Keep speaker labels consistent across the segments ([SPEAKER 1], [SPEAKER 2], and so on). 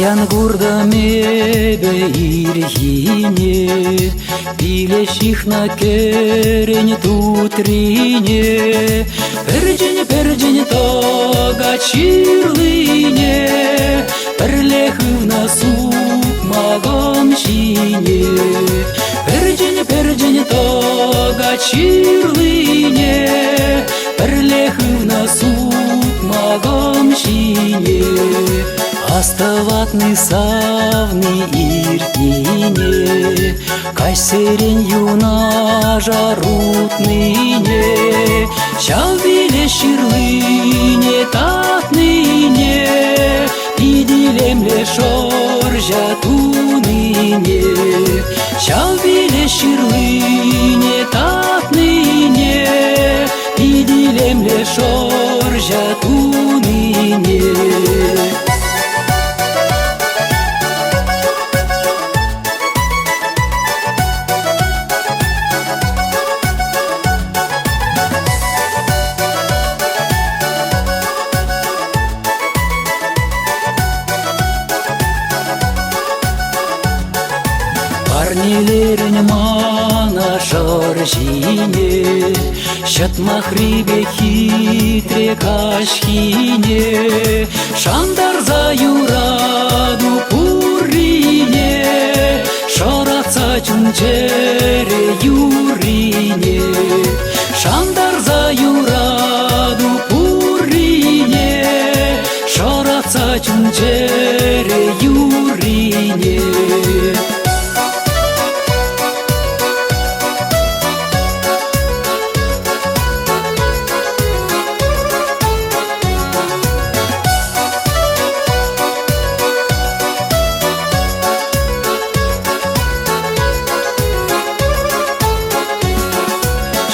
[SPEAKER 1] Паян куртӑм эпӗ ирхине, Пиле ҫыхнӑ кӗрен тутрине, Пӗрчӗн-пӗрчӗн тӑкать ҫырлине, Пӗрле хывнӑ сукмакӑм ҫине. Пӗрчӗн-пӗрчӗн тӑкать ҫырлине, Пӗрле хывнӑ сукмакӑм ҫине. Астӑватни савни иртнине, Каҫсерен юнашар утнине, Ҫав виле ҫырлине татнине, Пит илемлӗ шӑрҫа тунине, Ҫав виле ҫырлине татнине, Пит илемлӗ шӑрҫа тунине. Парнелерӗн мана шӑрҫине, Ҫӑтмахри пек хитре каҫхине, Шантарса юрату пуррине, Шӑратса чун-чӗре юррине, Шантарса юрату пуррине, Шӑратса чун-чӗре юррине.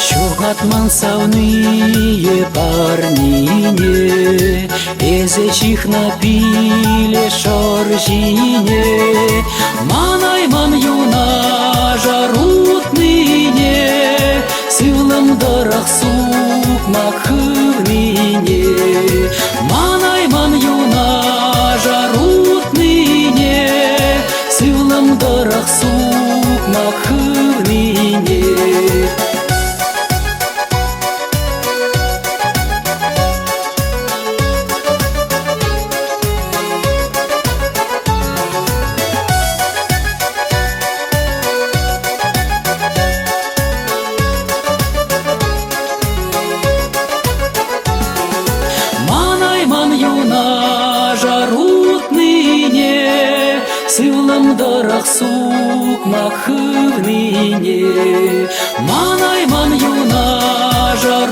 [SPEAKER 1] Ҫухатман савнийӗ парнине, Эсӗ ҫыхнӑ пиле шӑрҫине, Манайман юнашар утнине, Сывлӑм тӑрӑх сукмак хывнине. Манайман юнашар утнине, Сывлӑм тӑрӑх сукмак хывнине. Манайман юнашар утнине, Сывлӑм тӑрӑх сукмак хывнине. Манайман юнашар.